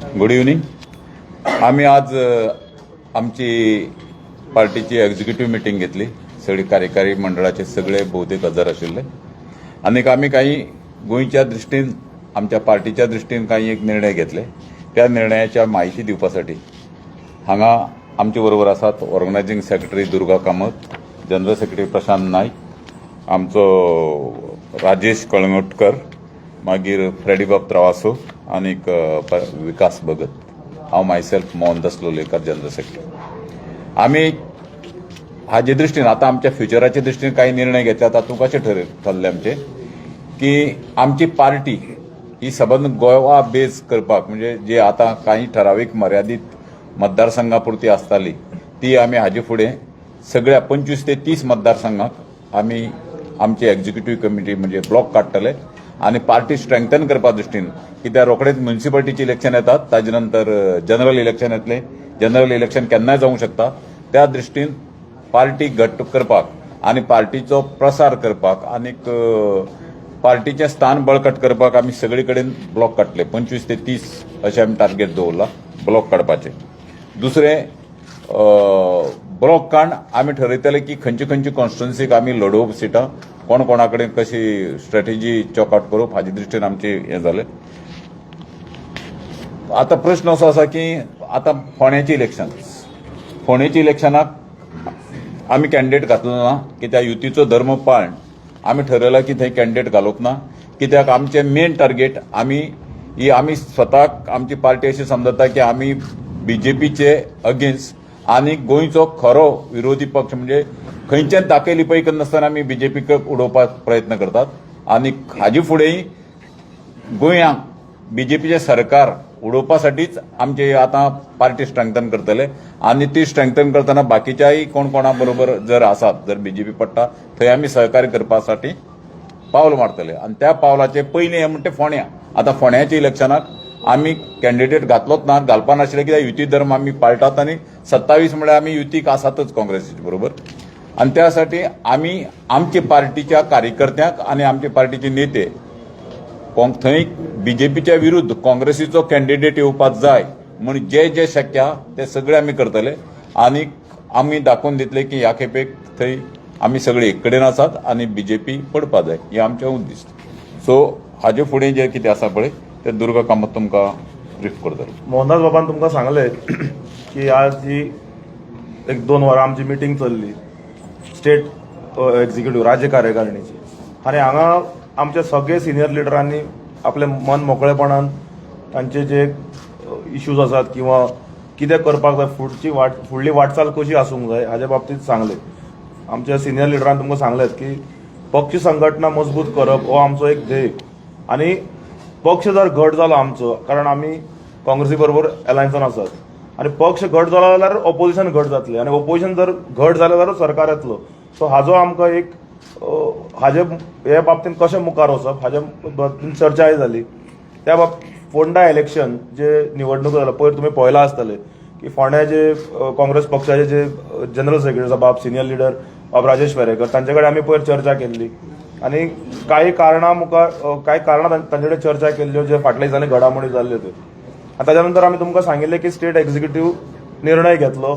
Good evening. आमी आज आमची पार्टीची एक्झिक्युटीव्ह मिटींग घेतली. सगळी कार्यकारी मंडळाचे सगळे भोवतेक हजर आशिल्ले आनीक आमी काही गोंयच्या दृश्टीन, आमच्या पार्टीच्या दृश्टीन काही एक निर्णय घेतले. त्या निर्णयाच्या माहिती दिवपासाठी हांगा आमचे बरोबर आसात organising secretary Durga Kamat, general secretary Prashant Nayak, आमचो राजेश कळंगटकर, मागीर फ्रेडीबाब त्रावासो आनीक विकास भगत. हांव myself Mohandas Lolayekar, general secretary. आमी हाजे दृश्टीन आतां आमच्या फ्युचराच्या दृश्टीन काही निर्णय घेतल्या. तातूंत कशें ठरलें आमचें की आमची पार्टी ही सबंद गोवा बेज करपाक, म्हणजे जे आतां काही ठरावीक मर्यादीत मतदारसंघा पुरती आसताली, ती आमी हाजे फुडें सगळ्या 25 ते 30 मतदारसंघाक आमी आमची एक्झिक्युटीव्ह कमिटी म्हणजे ब्लॉक काडटले आनी पार्टी स्ट्रेंथन करपा दृश्टीन, कित्याक रोखडेच म्युनिसिपालिटीचे इलेक्शन येतात, ताजे नंतर जनरल इलेक्शन येतलें. जनरल इलेक्शन केन्नाय जावंक शकता. त्या दृश्टीन पार्टी घट्ट करपाक आनी पार्टीचो प्रसार करपाक आनीक पार्टीचें स्थान बळकट करपाक आमी सगळे कडेन ब्लॉक काडटले. 25 ते 30 अशें आमी टार्गेट दवरला ब्लॉक काडपाचे. दुसरें, ब्लॉक काडून आमी ठरयतले की खंयचे खंयचे कॉन्स्टिट्युन्सीक आमी लडोवप सिटां, कोण कोणा कडेन कशी स्ट्रेटेजी चॉक आउट करप, हाजे दृश्टीन आमचें हें जालें. आतां प्रश्न असो आसा की आतां फोंड्याचें इलेक्शन, फोंडेच्या इलेक्शनाक आमी कॅन्डिडेट घातलो ना, कित्याक युतीचो धर्म पाळण आमी ठरयलां की थंय कॅन्डिडेट घालप ना, कित्याक आमचें मेन टार्गेट आमी ही आमी स्वताक आमची पार्टी अशी समजता की आमी बीजेपीचे अगेन्स्ट आनी गोंयचो खरो विरोधी पक्ष, म्हणजे खंयच्यान दाखय लिपय करनासतना आमी बीजेपीक उडोवपाक प्रयत्न करतात. आनी हाजे फुडेंय गोंयांक बीजेपीचें सरकार उडोवपासाठीच आमचे आतां पार्टी स्ट्रेंथन करतले. आनी ती स्ट्रेंथन करतना बाकीच्याय कोण कोणा बरोबर जर आसात, जर बीजेपी पडटा थंय आमी सहकार्य करपासाठी पावल मारतले. आनी त्या पावलाचे पयलीं हें म्हणटा फोंड्या. आतां फोंड्याच्या इलेक्शनाक आमी कॅन्डिडेट घातलोच ना, घालपा नाशिल्लें, कित्याक युती धर्म आमी पाळटात आनी 27 म्हळ्यार आमी युतीक आसातच काँग्रेसीचे बरोबर. आनी त्यासाठी आमी आमचे पार्टीच्या कार्यकर्त्यांक आनी आमचे पार्टीचे नेते थंय बीजेपीच्या विरुद्ध काँग्रेसीचो कॅन्डिडेट येवपाक जाय म्हूण जे जे शक्य आहा ते सगळे आमी करतले. आनी आमी दाखोवन दितले की ह्या खेपेक थंय आमी सगळे एक कडेन आसात आनी बीजेपी पडपा जाय, हें आमचें उद्दिश्ट. सो हाजे फुडें जें कितें आसा पळय तें दुर्गा कामत तुमकां ब्रीफ करतलो. मोहनदास बाबान तुमकां सांगलें की आज जी एक 2 वरां आमची मिटींग चल्ली स्टेट एक्झिक्युटीव राज्य कार्यकारिणीची आनी हांगा आमच्या सगळे सिनियर लिडरांनी आपले मन मोकळेपणान तांचे जे इश्यूज आसात किंवा कितें करपाक जाय, फुडची वाट, फुडली वाटचाल कशी आसूंक जाय हाजे बाबतींत सांगलें. आमच्या सिनियर लिडरान तुमकां सांगलें की पक्ष संघटना मजबूत करप हो आमचो एक ध्येय आनी पक्ष जर घट जालो आमचो, कारण आमी काँग्रेसी बरोबर अलायन्सान आसात आनी पक्ष घट जालो जाल्यार ऑपोजिशन घट जातलें आनी ऑपोजिशन जर घट जालें जाल्यार सरकार येतलो. सो हाजो आमकां एक हाजे हे बाबतींत कशें मुखार वचप हाजे बाबतींत चर्चाय जाली. त्या बाब फोंडा इलेक्शन जे निवडणूक जाला, पयर तुमी पळयलां आसतलें की फोंड्या जे काँग्रेस पक्षाचे जे जनरल सेक्रेटरी आसा बाब, सिनियर लिडर बाब राजेश वेरेकर, तांचे कडेन आमी पयर चर्चा केल्ली आनी काही कारणां मुखार कांय कारणां तांचे कडेन चर्चा केल्ल्यो, जे फाटल्या दिसांनी घडामोडी जाल्ल्यो त्यो. आनी ताच्या नंतर आमी तुमकां सांगिल्लें की स्टेट एक्झिक्युटीव निर्णय घेतलो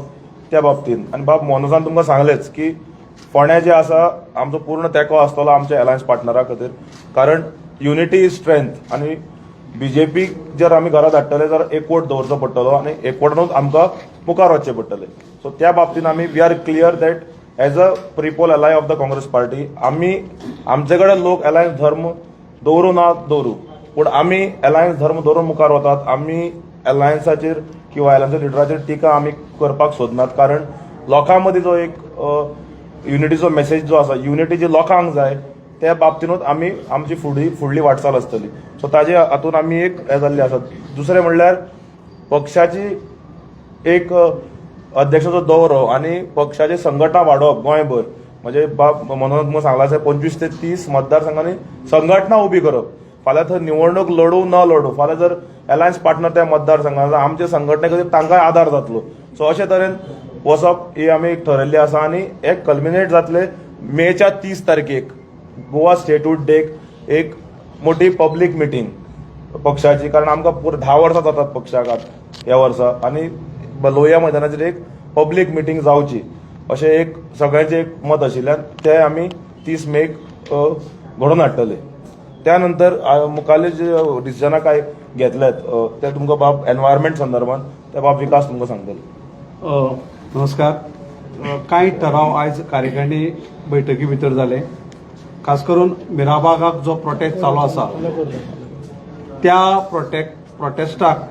त्या बाबतींत. आनी बाब मोहनदासान तुमकां सांगलेच की फोंड्या जे आसा आमचो पूर्ण तेंको आसतलो आमच्या अलायन्स पार्टनरा खातीर, कारण युनिटी is strength. आनी बीजेपीक जर आमी घरा धाडटले जाल्यार एकवट दवरचो पडटलो आनी एकवटानूच आमकां मुखार वचचें पडटलें. सो त्या बाबतींत आमी we are clear that as a prepoll ally of the Congress party, आमी आमचे कडेन लोक अलायन्स धर्म दवरूं ना दवरूं, पूण आमी अलायन्स धर्म दवरून मुखार वतात. आमी अलायन्साचेर किंवा अलायन्सच्या लिडराचेर टिका आमी करपाक सोदनात, कारण लोकां मदीं जो एक युनिटीचो मेसेज जो आसा, युनिटी जी लोकांक जाय, त्या बाबतीनूच आमी आमची फुडली फुडली वाटचाल आसतली. सो ताजे हातून आमी एक हें जाल्लें आसा. दुसरें म्हणल्यार पक्षाची एक अध्यक्षाचो दौरो आनी पक्षाची संघटना वाडोवप गोंयभर, म्हणजे बाब मनोज तुमकां सांगलां आसा, 25 ते 30 मतदारसंघांनी संघटना उबी करप. फाल्यां थंय निवडणूक लढूं न लढूं, फाल्यां जर अलायन्स पार्टनर त्या मतदारसंघात आमच्या संघटने खातीर तांकांय आदार जातलो. सो अशे तरेन वचप ही आमी एक ठरयल्ली आसा. आनी एक कल्मिनेट जातले मेच्या 30 तारखेक, गोवा स्टेटहूड डेक, एक मोठी पब्लीक मिटींग. पक्षाची, कारण आमकां पुरो 10 वर्सां जातात पक्षाक ह्या वर्सा आनी लोहिया मैदानाचेर एक पब्लीक मिटींग जावची अशें एक सगळ्यांचें एक मत आशिल्ल्यान ते आमी 30 मेक घडोवन हाडटले. त्या नंतर मुखारले जे डिसिजनां काय घेतल्यात ते तुमकां बाब एनवायरमेंट संदर्भात ते बाब विकास तुमकां सांगतले. नमस्कार. कांय ठराव आयज कार्यकारिणी बैठकी भितर जाले. खास करून मिराबागाक जो प्रोटेस्ट चालू आसा, त्या प्रोटेस्टाक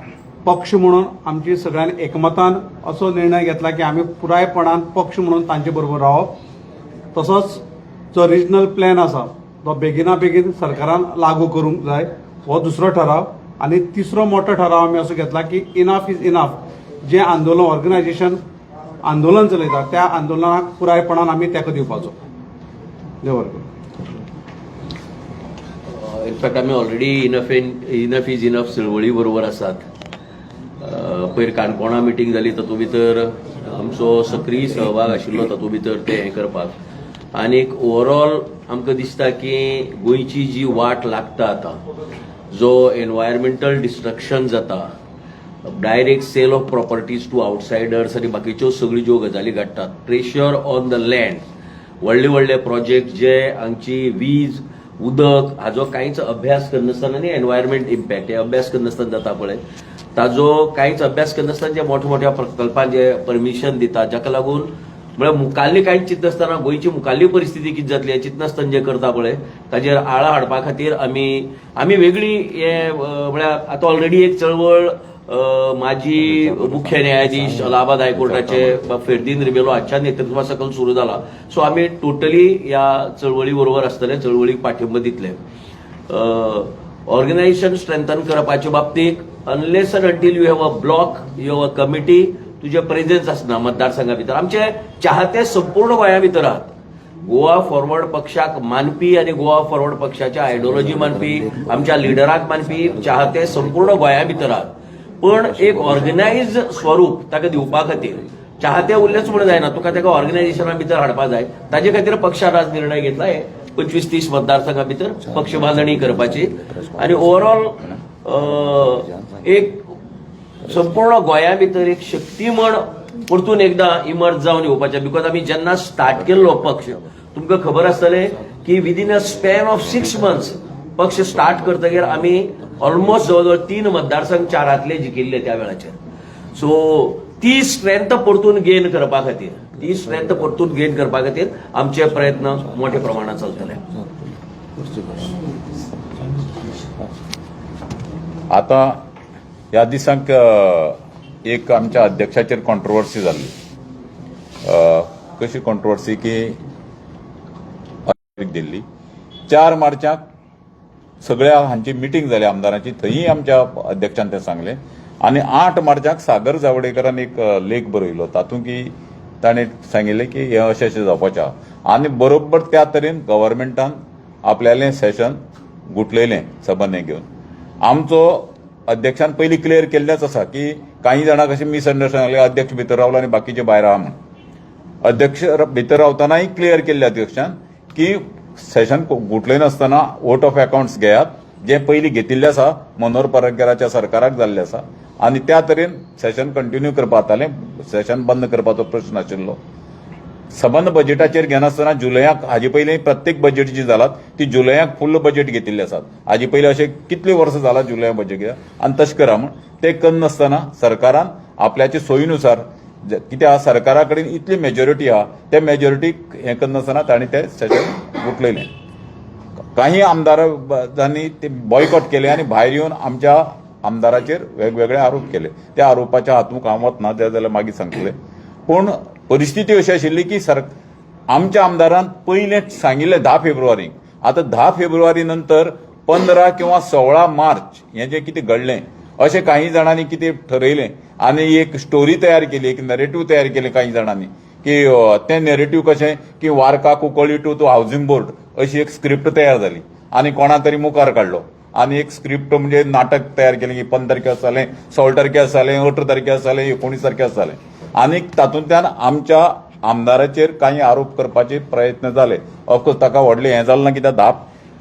पक्ष म्हणून आमची सगळ्यांनी एकमतान असो निर्णय घेतला की आमी पुरायपणान पक्ष म्हणून तांचे बरोबर रावप. तसोच जो रिजनल प्लॅन आसा तो बेगिना बेगीन सरकारान लागू करूंक जाय, हो दुसरो ठराव. आनी तिसरो मोठो ठराव आमी असो घेतला की इनाफ is enough. जें आंदोलन ऑर्गनायझेशन आंदोलन चलयता, त्या आंदोलनाक पुरायपणान आमी तेंको दिवपाचो. देव बरें करूं. इनफॅक्ट आमी already enough is enough चळवळी बरोबर आसात. पयर काणकोणा मिटींग जाली, तातूंत भितर आमचो सक्रीय सहभाग आशिल्लो. तातूंत भितर तें हें करपाक आनीक ओवरऑल आमकां दिसता की गोंयची जी वाट लागता आतां, जो एनवायरमेंटल डिस्ट्रक्शन जाता, direct sale of properties to outsiders आनी बाकीच्यो सगळ्यो ज्यो गजाली घडटात, प्रेशर ऑन the land, व्हडले व्हडले प्रोजेक्ट जे हांगची वीज, उदक हाजो कांयच अभ्यास करनासतना आनी एनवायरमेंट इम्पॅक्ट हे अभ्यास करनासतना जाता पळय, ताजो कांयच अभ्यास करनासतना जे मोठ्या मोठ्या प्रकल्पांक जे परमिशन दितात, जाका लागून म्हळ्यार मुखाल्ली कांयच चिंतनासतना गोंयची मुखाल्ली परिस्थिती कितें जातली हें चिंतनासतना जे करता पळय, ताजेर आळा हाडपा खातीर आमी वेगळी हे म्हळ्यार आतां ऑलरेडी एक चळवळ माजी मुख्य न्यायाधीश अलाहाबाद हायकोर्टाचे फेर्दीन रिबेलो हाच्या नेतृत्वा सकयल सुरू जाला. सो आमी टोटली ह्या चळवळी बरोबर आसतले, चळवळीक पाठिंबो दितले. ऑर्गनायझेशन स्ट्रेंथन करपाच्या बाबतीत, unless and until you have a block, you have a committee, तुजें प्रेझेन्स आसना मतदारसंघा भितर. आमचे चाहते संपूर्ण गोंया भितर आहात. गोवा फॉरवर्ड पक्षाक मानपी आनी गोवा फॉरवर्ड पक्षाच्या आयडियोलॉजी मानपी, आमच्या लिडराक मानपी चाहते संपूर्ण गोंया भितर आहात. पण एक ऑर्गनायज स्वरूप ताका दिवपा खातीर, चाहते उरलेच म्हणून जायना, तुका ताका ऑर्गनायझेशना भितर हाडपा जाय. ताजे खातीर पक्षान आज निर्णय घेतला हे 25-30 मतदारसंघा भितर पक्ष बांदणी करपाची आनी ओवरऑल एक संपूर्ण गोंया भितर एक शक्ती म्हण परतून एकदां इमर्ज जावन येवपाचें. Because आमी जेन्ना स्टार्ट केल्लो पक्ष, तुमकां खबर आसतलें की within a span of 6 months पक्ष स्टार्ट करतगीर आमी ऑलमोस्ट जवळ जवळ तीन मतदारसंघ चारांतले जिखिल्ले त्या वेळाचेर. सो ती स्ट्रेंथ परतून गेन करपा खातीर, ती स्ट्रेंथ परतून गेन करपा खातीर आमचे प्रयत्न मोठ्या प्रमाणात चलतले. आता ह्या दिसांक एक आमच्या अध्यक्षाचेर कॉन्ट्रोवर्सी जाल्ली. कशी कॉन्ट्रोवर्सी की दिल्ली 4 मार्चाक सगळ्या हांची मिटींग जाली आमदारांची, थंय आमच्या अध्यक्षान तें सांगलें. आनी 8 मार्चाक सागर जावडेकरान एक लेख बरयलो, तातूंत की ताणें सांगिल्लें की हें अशें अशें जावपाचें आहा. आनी बरोबर त्या तरेन गव्हर्मेंटान आपल्यालें सेशन गुटलयलें सबंद हें घेवन. आमचो अध्यक्षान पयलीं क्लियर केल्लेंच आसा की काही जाणांक अशें मिसअंडरस्टँड जालें, अध्यक्ष भितर रावलो आनी बाकीचे भायर आहा म्हण. अध्यक्ष भितर रावतनाय क्लियर केल्लें अध्यक्षान की सेशन गुटलयनासतना वोट ऑफ अकाउंट्स घेयात, जे पयलीं घेतिल्लें आसा, मनोहर पर्रीकराच्या सरकाराक जाल्लें आसा, आनी त्या तरेन सेशन कंटिन्यू करपाक जातालें. सेशन बंद करपाचो प्रश्न आशिल्लो. सबंद बजेटाचेर घेनासतना जुलयाक, हाजे पयलीं प्रत्येक बजेट जी जालात ती जुलयाक फुल्ल बजेट घेतिल्ले आसात. हाजे पयलीं अशें कितली वर्सां जालां जुलया बजेट घेता आनी तशें करा म्हूण. ते करनासतना सरकारान आपल्याचे सोयीनुसार, कित्याक सरकारा कडेन इतली मेजॉरिटी आहा, त्या मेजॉरिटीक हें करनासतना तांणी तें सेशन गुटलयलें. काही आमदारांनी ते बॉयकॉट केले आनी भायर येवन आमच्या आमदाराचेर वेगवेगळे आरोप केले. त्या आरोपाच्या हातूंत हांव वतना, ते जाल्यार मागीर सांगतले. पूण परिस्थिती अशी आशिल्ली की सर आमच्या आमदारान पयलें सांगिल्लें 10 फेब्रुवारीक. आतां 10 फेब्रुवारी नंतर 15 किंवा 16 मार्च हें जें कितें घडलें, अशें काही जाणांनी कितें ठरयलें आनी एक स्टोरी तयार केली, एक नरेटीव तयार केलें काही जाणांनी की तें नरेटीव कशें की वार्का Cuncolim two two housing board अशी एक स्क्रिप्ट तयार जाली आनी कोणा तरी मुखार काडलो आनी एक स्क्रिप्ट म्हणजे नाटक तयार केलें की 15 तारखेर जालें, 16 तारखेर जालें, 18 तारखेर जालें, 19 तारखेर जालें. आनी तातूंतल्यान आमच्या आमदाराचेर काही आरोप करपाचे प्रयत्न जाले. ऑफकोर्स ताका व्हडलें हें जालें ना, कित्याक धा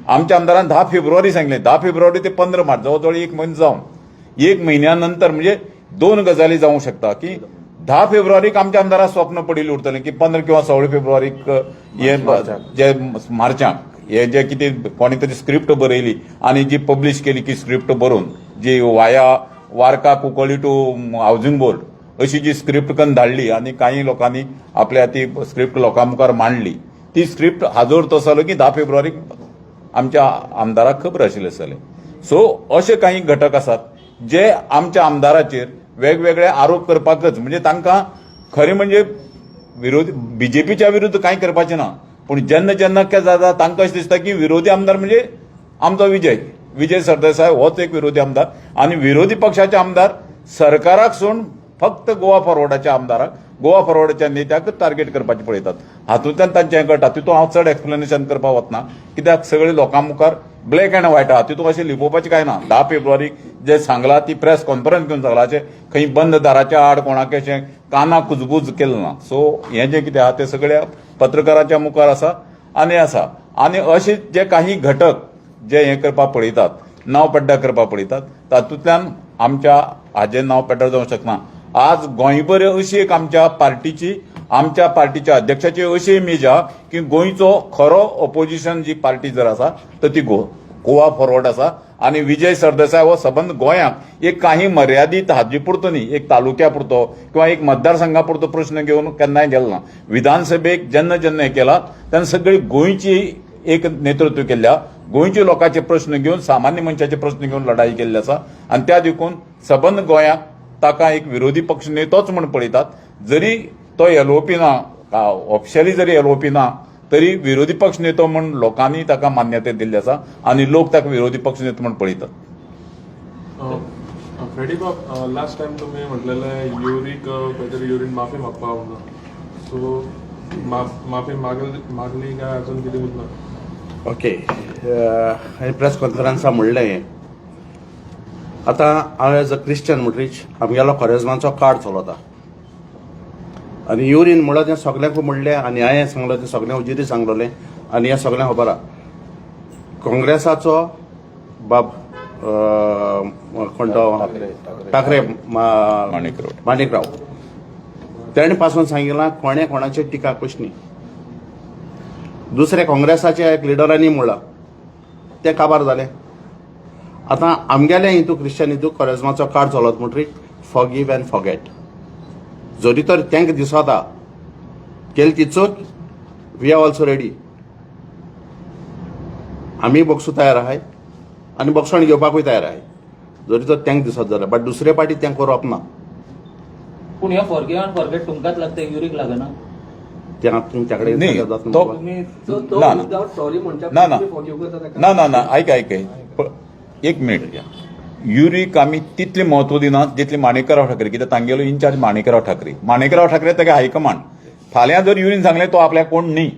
आमच्या आमदारान 10 फेब्रुवारी सांगलें. 10 फेब्रुवारी ते 15 मार्च, जवळ जवळ एक म्हयनो जावन, एक म्हयन्या नंतर, म्हणजे दोन गजाली जावंक शकता की 10 फेब्रुवारीक आमच्या आमदाराक स्वप्न पडिल्लें उरतलें की 15 किंवा 16 फेब्रुवारीक हे जे मार्चाक हे जे कितें कोणी तरी स्क्रिप्ट बरयली आनी जी पब्लिश केली की स्क्रिप्ट बरोवन जी वाया वार्का कुंकळी टू हावजिंग बोर्ड अशी जी स्क्रिप्ट करून धाडली आनी काही लोकांनी आपल्या ती स्क्रिप्ट लोकां मुखार मांडली. ती स्क्रिप्ट हाजो अर्थ असो जालो की 10 फेब्रुवारीक आमच्या आमदाराक खबर आशिल्लें आसतलें. सो अशे काही घटक आसात जे आमच्या आमदाराचेर वेगवेगळे आरोप करपाकच, म्हणजे तांकां खरें म्हणजे विरोधी बीजेपीच्या विरुद्ध कांय करपाचें ना, पूण जेन्ना जेन्ना काय जाता, तांकां अशें दिसता की विरोधी आमदार म्हणजे आमचो विजय सरदेसाय होच एक विरोधी आमदार आनी विरोधी पक्षाचे आमदार सरकाराक सोडून फक्त गोवा फॉरवर्डाच्या आमदाराक, गोवा फॉरवर्डाच्या नेत्याकच टार्गेट करपाचें पळयतात. हातूंतल्यान तांचें हें कळटा. तितून हांव चड एक्सप्लेनेशन करपाक वतना, कित्याक सगळे लोकां मुखार ब्लॅक अँड व्हायट आहा. तितून अशें लिपोवपाचें कांय ना. 10 फेब्रुवारीक जे सांगलां, ती प्रेस कॉन्फरन्स घेवन सांगलां. अशें खंय बंद दाराच्या आड कोणाक अशें काना कुजबूज केलें ना. सो हें जें कितें आहा तें सगळ्या पत्रकारांच्या मुखार आसा आनी आसा. आनी अशे जे काही घटक जे हें करपाक पळयतात, नांव पेड्ड्यार करपाक पळयतात, तातूंतल्यान आमच्या हाजें नांव पेड्ड्यार जावंक शकना. आज गोंयभर अशी एक आमच्या पार्टीची, आमच्या पार्टीच्या अध्यक्षाची अशी इमेज आहा की गोंयचो खरो ओपोजिशन जी पार्टी जर आसा तर ती गोवा फॉरवर्ड आसा आनी विजय सरदेसाय हो सबंद गोंयाक एक काही मर्यादीत हाजे पुरतो न्ही, एक तालुक्या पुरतो किंवा एक मतदारसंघा पुरतो प्रश्न घेवन केन्नाय गेलो ना. विधानसभेक जेन्ना जेन्ना हें केला तेन्ना सगळी गोंयची एक नेतृत्व केल्लें आहा. गोंयच्या लोकांचे प्रश्न घेवन, सामान्य मनशाचे प्रश्न घेवन लढाई केल्ली आसा आनी त्या देखून सबंद गोंयाक ताका एक विरोधी पक्ष नेतोच म्हूण पळयतात. जरी तो एलओपी ना, ऑफिशियली जरी एलओपी ना, तरी विरोधी पक्ष नेतो म्हूण लोकांनी ताका मान्यताय दिल्ली आसा आनी लोक ताका विरोधी पक्ष नेतो म्हूण पळयतात. फ्रेडी बाब, लास्ट टायम तुमी म्हटलेले युरीक खंय तरी युरीन माफी मागपा म्हणून. सो माफी मागली काय अजून कितें उरला? ओके, हांवें प्रेस कॉन्फरन्सा म्हणलें हें. आतां हांव एज अ क्रिश्चन म्हणटरीच आमगेलो कोरेज्माचो कार्ड चलता आनी युरीन म्हणलो तें सगल्यांकूय म्हणलें आनी हांवें सांगलो तें सगळ्यां हुजीरय सांगलोलें आनी हें सगळ्यांक खबर आहा. काँग्रेसाचो बाब कोण तो ठाकरे माणिकराव. माणिकराव, तेणें पासून सांगिलां कोणें कोणाचेर टिका करची न्ही. दुसरे काँग्रेसाच्या एक लिडरांनी म्हणलां तें काबार जालें. आतां आमगेलें हितू, क्रिश्चन हितू कोरेज्माचो कार्ड चलत म्हणटरीच फॉरगीव अँड फॉरगेट. जरी तर तांकां दिसता केली ती चूक, we are also ready. आमी बॉक्सू तयार आहाय आनी बॉक्सण घेवपाकूय तयार आहाय, जरी तर तांकां दिसत जाल्यार, बट दुसरे पार्टी तें करप ना. पूण हे फॉरगिव अँड फॉरगेट तुमकांच लागता, युरीक लागना? तें तुमच्या कडेन न्ही, जाता. तो ना, ना. विदाउट सॉरी म्हणच्या ना, ना. फॉरगिव करता ताका? ना ना ना, आयक आयक, एक मिनिट. युरीक आमी तितलें म्हत्व दिनात जितलें माणिकराव ठाकरे, कित्याक तांगेलो इन्चार्ज माणिकराव ठाकरे. माणिकराव ठाकरे ताका हायकमांड. फाल्यां जर युरीन सांगलें तो आपल्याक कोण न्ही,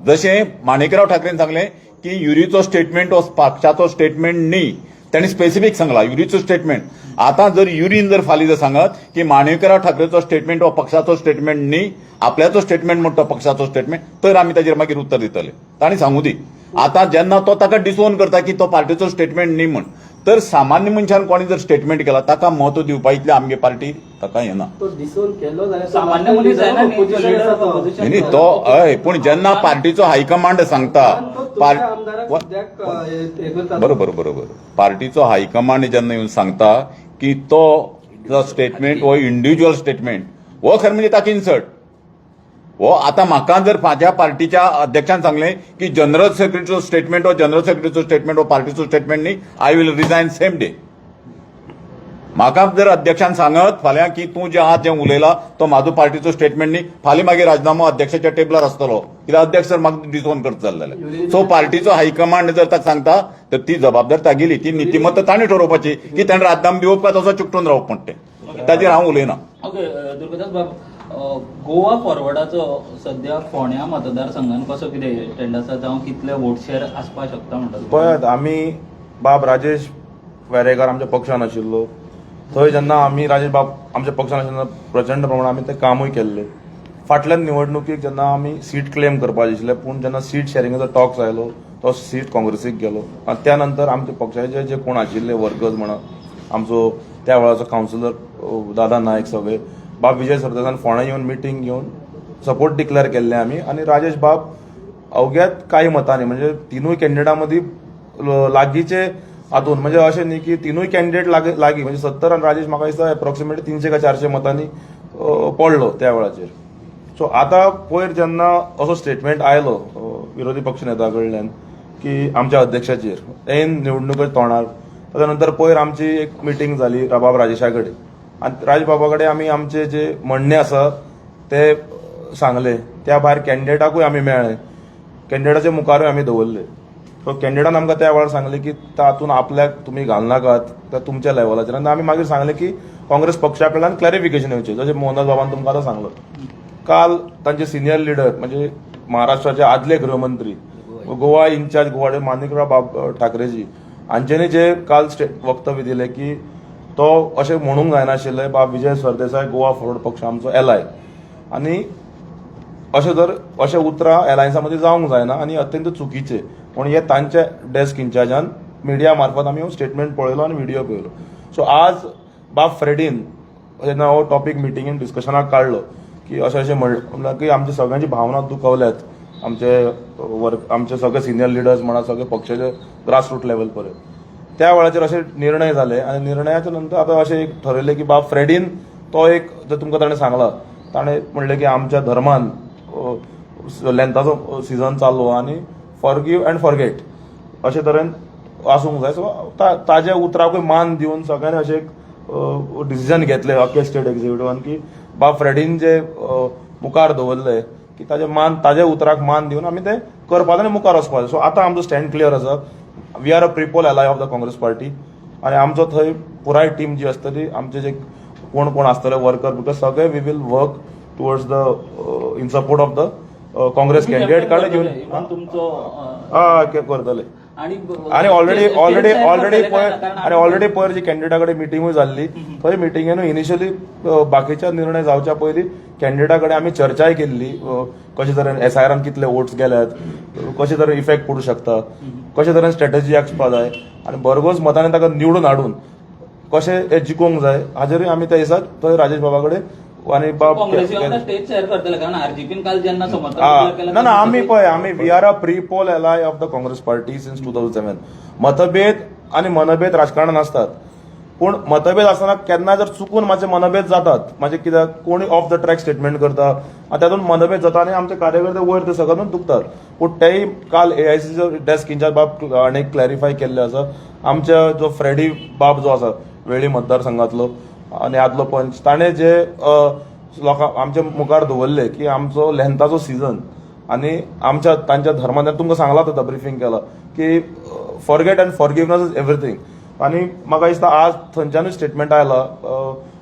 जशें माणिकराव ठाकरेन सांगलें की युरीचो स्टेटमेंट हो पक्षाचो स्टेटमेंट न्ही, तांणी स्पेसिफीक सांगला युरीचो स्टेटमेंट. आतां जर युरीन जर फाल्यां जर सांगत की माणिकराव ठाकरेचो स्टेटमेंट हो पक्षाचो स्टेटमेंट न्ही, आपल्याचो स्टेटमेंट म्हण तो पक्षाचो स्टेटमेंट, तर आमी ताजेर मागीर उत्तर दितले. तांणी सांगू दी. आतां जेन्ना तो ताका डिसोन करता की तो पार्टीचो स्टेटमेंट न्ही म्हण, तर सामान्य मनशान कोणी जर स्टेटमेंट केला ताका म्हत्व दिवपा इतलें आमगे पार्टी ताका येना. तो डिसोन केलो जाल्यार तो सामान्य मनीस जायना न्ही, तो opposition leader आसा ऑफ तो. opposition. न्ही, न्ही, तो हय, पूण जेन्ना पार्टीचो हायकमांड सांगता तो तुमच्या आमदाराक सद्याक हे करता. बरोबर बरोबर पार्टीचो हायकमांड जेन्ना येवन सांगता की तो स्टेटमेंट हो इंडिव्हिज्युअल स्टेटमेंट हो खरें म्हणजे ताका इन्सल्ट हो. आतां म्हाका जर म्हाज्या पार्टीच्या अध्यक्षान सांगलें की जनरल सेक्रेटरीचो स्टेटमेंट हो जनरल सेक्रेटरीचो स्टेटमेंट हो पार्टीचो स्टेटमेंट न्ही, I will resign same day. म्हाका जर अध्यक्षान सांगत फाल्यां की तूं जें आज जें उलयला तो म्हाजो पार्टीचो स्टेटमेंट न्ही, फाल्यां मागीर राजनामो अध्यक्षाच्या टेबलार आसतलो, कित्याक अध्यक्ष जर म्हाका डिसोन करता जाल्यार. सो पार्टीचो हायकमांड जर ताका सांगता तर ती जबाबदार तागेली, ती नितिमत्ता ताणें ठरोवपाची की ताणें राजनामो दिवप काय तसो चिकटून रावप म्हण. तें ताजेर हांव उलयना. ओके दुर्गादास बाब, गोवा फॉरवर्डाचो सध्या फोंड्या मतदारसंघान कसो कितें ट्रेंड आसा, जावं कितले वोट शेअर आसपाक शकता म्हणटा तुमी? पळयात, आमी बाब राजेश वेरेकार आमच्या पक्षान आशिल्लो थंय जेन्ना आमी राजेश बाब आमच्या पक्षान आशिल्लो, प्रचंड प्रमाणात आमी ते कामूय केल्ले. फाटल्या निवडणुकीक जेन्ना आमी सीट क्लेम करपाचे आशिल्ले, पूण जेन्ना सीट शेरिंगाचो टॉक्स आयलो तो सीट काँग्रेसीक गेलो आनी त्या नंतर आमच्या पक्षाचे जे कोण आशिल्ले वर्कर्स म्हणा, आमचो त्या वेळाचो कावन्सिलर दादा नायक, सगळे बाब विजय सरदेसान फोंड्या येवन मिटींग घेवन सपोर्ट डिक्लेअर केल्ले आमी. आनी राजेश बाब अवघ्यात कांय मतांनी, म्हणजे तिनूय कॅन्डिडेटा मदीं लागींचे हातून, म्हणजे अशें न्ही की तिनूय कॅन्डिडेट लागीं लागीं, म्हणजे 70 आनी राजेश म्हाका दिसता एप्रॉक्सिमेटली 300 काय 400 मतांनी पडलो त्या वेळाचेर. सो आतां पयर जेन्ना असो स्टेटमेंट आयलो विरोधी पक्ष नेता कडल्यान की आमच्या अध्यक्षाचेर ऐन निवडणुके तोंडार, ताच्या नंतर पयर आमची एक मिटींग जाली बाब राजेशा कडेन आनी राजेश बाबा कडेन आमी आमचे जे म्हणणें आसा ते सांगले. त्या भायर कॅन्डिडेटाकूय आमी मेळ्ळे, कॅन्डिडेटाच्या मुखारूय आमी दवरले. सो कॅन्डिडेटान आमकां त्या वेळार सांगलें की तातूंत आपल्याक तुमी घालनाकात, त्या तुमच्या लेवलाचेर. आनी आमी मागीर सांगलें की काँग्रेस पक्षा कडल्यान क्लॅरिफिकेशन येवचें, जशें मोहनदास बाबान तुमकां आतां सांगलो. काल तांचे सिनियर लिडर, म्हणजे महाराष्ट्राचे आदले गृहमंत्री, गोवा इन्चार्ज गोवा, माणिकराव बाब ठाकरेजी हांच्यांनी जे काल वक्तव्य दिलें की तो अशें म्हणूंक जायनाशिल्लें, बाब विजय सरदेसाय गोवा फॉरवर्ड पक्ष आमचो एलाय आनी अशें जर अशें उतरां एलायन्सा मदीं जावंक जायना आनी अत्यंत चुकीचें पूण हे तांच्या डेस्क इन्चार्जान मिडिया मार्फत आमी स्टेटमेंट पळयलो आनी व्हिडिओ पळयलो. सो आज बाब फ्रेडीन जेन्ना हो टॉपीक मिटिंगेन डिस्कशनाक काडलो की अशें अशें म्हणल्यार की आमची सगळ्यांची भावना दुखवल्यात, आमचे वर्क, आमचे सगळे सिनियर लिडर्स म्हणा, सगळे पक्षाचे ग्रासरूट लेवल पर्यंत, त्या वेळाचेर अशे निर्णय जाले. आनी निर्णयाच्या नंतर आतां अशें एक ठरयलें की बाब फ्रेडीन तो एक जर तुमकां ताणें सांगला, ताणें म्हणलें की आमच्या धर्मान लेंताचो सिजन चालू आनी फॉरगीव अँड फॉरगेट अशे तरेन आसूंक जाय. सो ताज्या उतराकूय मान दिवन सगळ्यांनी अशें एक डिसिजन घेतलें अख्खे स्टेट एक्झिक्युटिवान की बाब फ्रेडीन जे मुखार दवरले की ताजे मान, ताज्या उतराक मान दिवन आमी ते करपाक आनी मुखार वचपाक जाय. सो आतां आमचो स्टँड क्लियर आसा. We are a pre-poll ally of the Congress party आनी आमचो थंय पुराय टीम जी आसतली, आमचे जे कोण कोण आसतले वर्कर बिकर सगळे, we will work towards the in support of the Congress candidate कारण घेवन. इवन तुमचो हय, करतले. आणि आणि ऑलरेडी ऑलरेडी ऑलरेडी पयर पयर आणि ऑलरेडी पयर जी कॅन्डिडेटा कडेन मिटिंगूय जाल्ली, थंय मिटिंगेनूय इनिशियली बाकीच्या निर्णय जावच्या पयलीं कॅन्डिडेटा कडेन आमी चर्चाय केल्ली, कशे तरेन एसआयआरान कितले वोट्स गेल्यात, कशे तरेन इफेक्ट पडूं शकता, कशे तरेन स्ट्रॅटजी आसपा जाय आनी भरघोस मतांनी ताका निवडून हाडून कशें हे जिखोवंक जाय, हाजेरूय आमी त्या दिसा थंय राजेश बाबा कडेन आनी बाब काँग्रेसी वांगडा स्टेज शेअर करतले, कारण आरजीपीन काल जेन्ना समर्थन declare केलें ना ना, आमी पळय, आमी we are a pre-poll ally of the Congress party since 2007. मतभेद आनी मनभेद राजकारणात आसतात, पूण मतभेद आसतना केन्ना जर चुकून मातशे मनभेद जातात, मातशे कित्याक कोणी ऑफ the track statement करता आनी तातूंत मनभेद जाता आनी आमचे कार्यकर्ते वयर ते सगळे दुखतात. पूण तेय काल एआयसीचो डेस्क इन्चार्ज बाब हाणें क्लॅरिफाय केल्लें आसा. आमच्या जो फ्रेडी बाब जो आसा वेळ्ळी मतदारसंघातलो आनी आदलो पंच, ताणें जे लोकां आमच्या मुखार दवरले की आमचो लेंताचो सिजन आनी आमच्या तांच्या धर्मान तुमकां सांगलां आतां ब्रिफींग केलां की forget and forgiveness is everything. आनी म्हाका दिसता आज थंयच्यानूय स्टेटमेंट आयला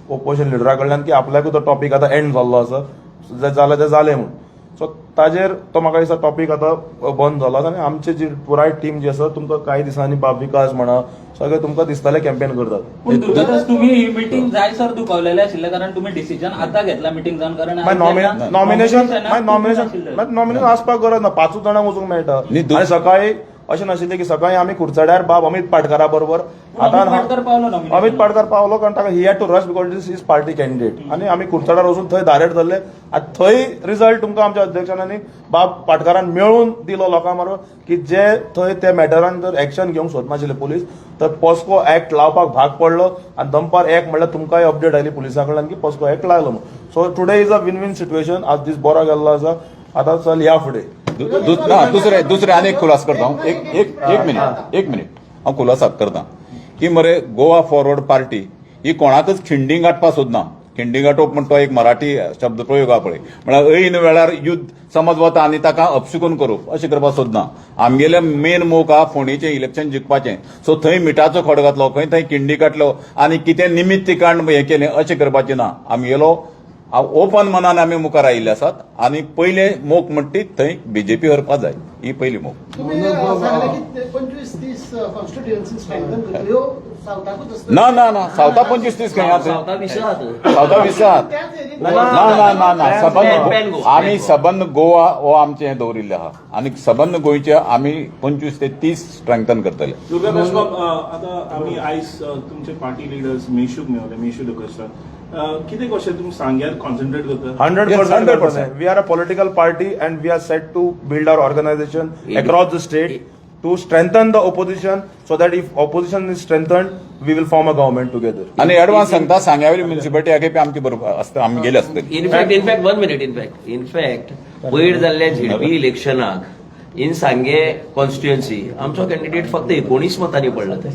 ओपोजिशन लिडरा कडल्यान की आपल्याकूय तो टॉपीक आतां एंड जाल्लो आसा, जे जालें तें जालें म्हूण. सो ताजेर तो म्हाका दिसता टॉपीक आतां बंद जालो आसा आनी आमची जी पुराय टीम जी आसा, तुमकां कांय दिसांनी बाब विकास म्हणा, सगळे तुमकां दिसतले कॅम्पेन करतात. पूण दुर्गादास, तुम्ही ही मिटींग जायसर दुखावलेले आशिल्ले, कारण तुम्ही डिसिजन आता घेतला मिटींग जावन, कारण मागीर नॉमिनेशन, मागीर नॉमिनेशन, मागीर नॉमिनेशन आसपाक गरज ना. पांचूच जाणांक वचूंक मेळटा. न्ही, आनी सकाळी अशें नाशिल्लें की सकाळी आमी कुडचड्यार बाब अमित पाटकारा बरोबर. अमित पाटकर पावलो nomination. Amit Patkar पावलो, कारण ताका he had to rush because this is party candidate. आनी आमी कुडचड्यार वचून थंय दारेर धरले आनी थंय रिजल्ट तुमकां आमच्या अध्यक्षान आनी बाब पाटकारान मेळून दिलो लोकां बरोबर की जे थंय त्या मॅटरान जर एक्शन घेवंक सोदनाशिल्ले पुलीस, तर पॉस्को एक्ट लावपाक भाग पडलो. आनी दनपार एक म्हणल्यार तुमकांय अपडेट आयली पुलिसां कडल्यान की पॉस्को एक्ट लायलो म्हणून. So today is a win win situation. आज दीस बरो गेल्लो आसा. आतां चल या फुडें. ना, दुसरे दुसरे आनी एक खुलास करता हांव. एक एक एक मिनिट, एक मिनिट, हांव खुलास करता की मरे गोवा फॉरवर्ड पार्टी ही कोणाकच खिंडी गांठपाक सोदना. खिंडी गांठोवप म्हण तो एक मराठी शब्द प्रयोग आहा पळय, म्हळ्यार ऐन वेळार युद्ध समज वता आनी ताका अपशकून करप, अशें करपाक सोदना. आमगेले मेन मोख आहा फोंडेचें इलेक्शन जिखपाचें. सो थंय मिठाचो खडो घातलो, खंय थंय किंडी काडलो आनी कितें निमित्त काण हें केलें, अशें करपाचें ना. आमगेलो ओपन मनान आमी मुखार आयिल्ले आसात आनी पयले मोख म्हणटा ती थंय बीजेपी हरपा जाय, ही पयली मोख. तुम्ही सांगले की 25-30 कॉन्स्टिट्युएन्सी स्ट्रेंथन करतले, ह्यो सावथाकूच आसतले. ना ना ना, सावथा 25 30 खंय आसा? सावथा 20 आहात. सावथा 20 आहात. त्याच हेजेर ना ना ना ना, सबंद पॅन गोवा. आमी सबंद गोवा हो आमचें हें दवरिल्लें आहा आनी सबंद गोंयचे आमी 25 ते 30 स्ट्रेंथन करतले. दुर्गादास बाब, आता आमी आयज तुमचे पार्टी लिडर्स मेशूक मेवले, मेशू डिकोस्टा. कितें कशें तुमी सांग्यार कॉन्सन्ट्रेट करता? Hundred Yes, percent. 100%. We are a political party and we are set to build our organization across the state to strengthen the opposition, so that if opposition is strengthened, we will form a government together. आनी advance सांगता, सांग्यावयली municipality हागे आमची बरोबर आसता, आमी गेले आसतली. In fact, one minute, in fact पयर जाल्ल्या झेडपी इलेक्शनाक इन सांगे कॉन्स्टिट्युएन्सी आमचो कॅन्डिडेट फक्त 19 मतांनी पडला. ते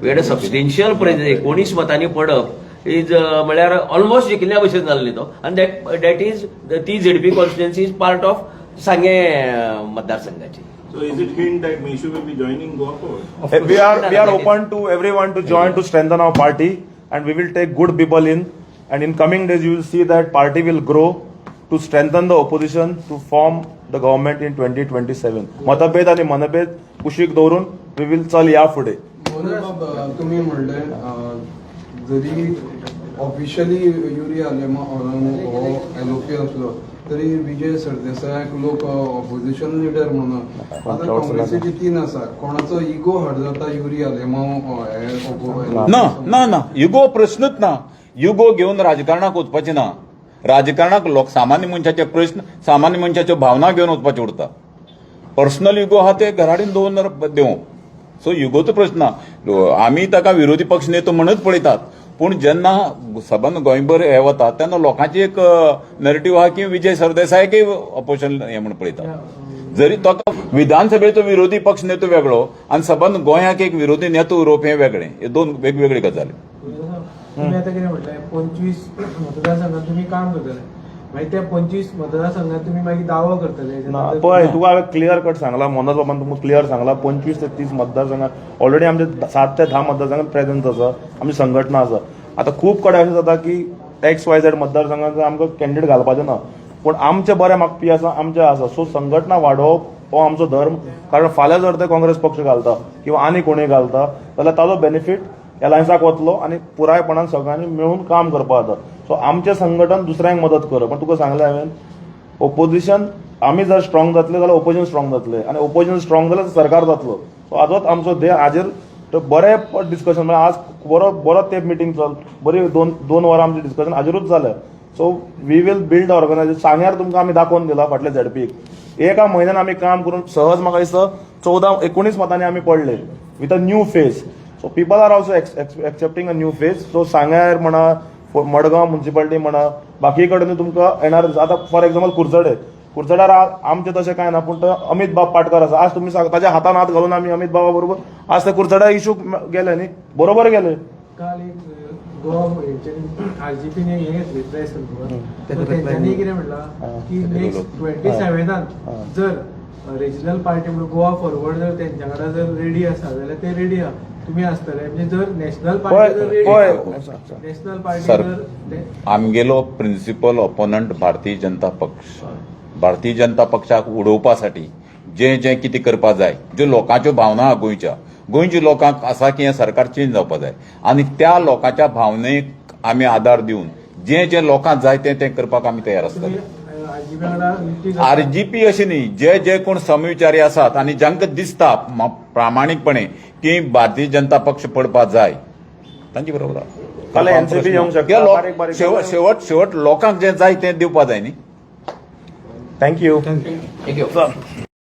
we had a substantial presence. 19 मतांनी पडप is म्हळ्यार ऑलमोस्ट जिखिल्ल्या भशेन जालो न्ही तो. आनी that that is ती ZP constituency is part of Sanguem मतदारसंघाची. So is it hint that Meshu will be joining Goa Forward? We are open to everyone to join to strengthen our party, and we will take good people in, and in coming days you will see that party will grow to strengthen the opposition to form the government in 2027. मतभेद आणि मनभेद कुशीक दवरून we will चल या फुडें. मोहन, तुम्ही म्हणले जरी ऑफिशियली युरी आलेमाव हो एलओपी असलो तरी विजय सरदेसायाक लोक ऑपोजिशन लिडर म्हणून. आता काँग्रेसीचे तीन आसा, कोणाचो इगो हर्ट जाता युरी आलेमाव हे? ना ना ना, युगो प्रश्नच ना. युगो घेवन राजकारणाक वचपाचें ना. राजकारणाक लोक सामान्य मनशाचे प्रश्न, सामान्य मनशाच्यो भावना घेवन वचपाचें उरता. पर्सनल युगो आहा ते घराडेन दवरून दिवं. सो युगोचो प्रश्न ना. आमी ताका विरोधी पक्ष नेतो म्हणूच पळयतात, पूण जेन्ना सबंद गोंयभर हे वता तेन्ना लोकांची एक नरेटीव आहा की विजय सरदेसाय की ऑपोजिशन हे म्हूण पळयतात. जरी तो विधानसभेचो विरोधी पक्ष नेतो वेगळो आनी सबंद गोंयाक एक विरोधी नेतो उरोवप हें वेगळें. हे दोन वेगवेगळे गजाली. तुम्ही आता कितें म्हटलें, 25 मतदारसंघात तुम्ही काम करतले, मागीर त्या 25 मतदारसंघात तुम्ही मागीर दावो करतले? ना, पळय, तुका हांवें क्लियर कट सांगला, मनोज बाबान तुमकां क्लियर सांगला, 25 ते 30 मतदारसंघात ऑलरेडी आमचे 7 ते 10 मतदारसंघात प्रेझन्स आसा, आमची संघटना आसा. आतां खूब कडेन अशें जाता की एक्स वाय झेड मतदारसंघात आमकां कॅन्डिडेट घालपाचें ना, पूण आमचे बरे मागपी आसा, आमचे आसा. सो संघटना वाडोवप हो आमचो धर्म, कारण फाल्यां जर ते काँग्रेस पक्ष घालता किंवा आनी कोणूय घालता जाल्यार ताजो बेनिफीट एलायन्साक वतलो आनी पुरायपणान सगळ्यांनी मेळून काम करपाक जाता. सो आमचें संघटन दुसऱ्यांक मदत करप. पण तुका सांगलें हांवें, ओपोजिशन आमी जर स्ट्रॉंग जातले जाल्यार ओपोजिशन स्ट्रॉंग जातले आनी ओपोजिशन स्ट्रॉंग जाल्यार सरकार जातलो. सो आजोच आमचो ध्येय हाजेर बरें डिस्कशन, म्हळ्यार आज बरो बरो तेंप मिटींग चल, बरी दोन दोन वरां आमचें डिस्कशन हाजेरूच जालें. So we will build organization. सांग्यार तुमकां आमी दाखोवन दिला, फाटल्या झेडपीक एका म्हयन्यान आमी काम करून सहज म्हाका दिसता 14 19 मतांनी आमी पडले with a new face. So people are also accepting a new face. So सांग्यार म्हणा, मडगांव म्युन्सिपालिटी म्हणा, बाकी कडेन तुमकां येणार. आतां फॉर एक्झाम्पल कुडचडे, कुडचड्यार आमचें तशें कांय ना, पूण तो अमित बाब पाटकर आसा. आज तुमी सांग, ताच्या हातान हात घालून आमी अमित बाबा बरोबर आज ते कुडचड्या इशू गेले न्ही, बरोबर गेले. काल एक गोवा हेंच्यांनी आरजीपीन एक हें घेतली प्रेस कॉन्फरन्स. तेंच्यांनी कितें म्हणलां की नेक्स्ट 27नान जर रिजनल पार्टी म्हणून गोवा फॉरवर्ड जर तेंच्या वांगडा जर रेडी आसा जाल्यार ते रेडी आहा, तुमी आसतले. म्हणजे जर नॅशनल पार्टी जर पळय पळय रेडी, नॅशनल पार्टी सर, जर आमगेलो प्रिन्सिपल ओपोनंट भारतीय जनता पक्ष. भारतीय जनता पक्षाक उडोवपासाठी जे जे कितें करपा जाय, ज्यो लोकांच्यो भावना आहा गोंयच्या, गोंयच्या लोकांक आसा की हें सरकार चेंज जावपा जाय आनी त्या लोकांच्या भावनेक आमी आदार दिवन जे जे लोकांक जाय तें तें करपाक आमी तयार तुमी आसतले. आरजीपी वांगडा युती जाता. आरजीपी अशें न्ही, जे जे कोण समविचारी आसात आनी जांकां दिसता प्रामाणीकपणे की भारतीय जनता पक्ष पडपा जाय, तांचे बरोबर आहा. फाल्यां NCP येवंक शकता, कित्याक बारीक बारीक शेवट शेवट शेवट लोकांक जें जाय तें दिवपा जाय न्ही. Thank you. Thank you.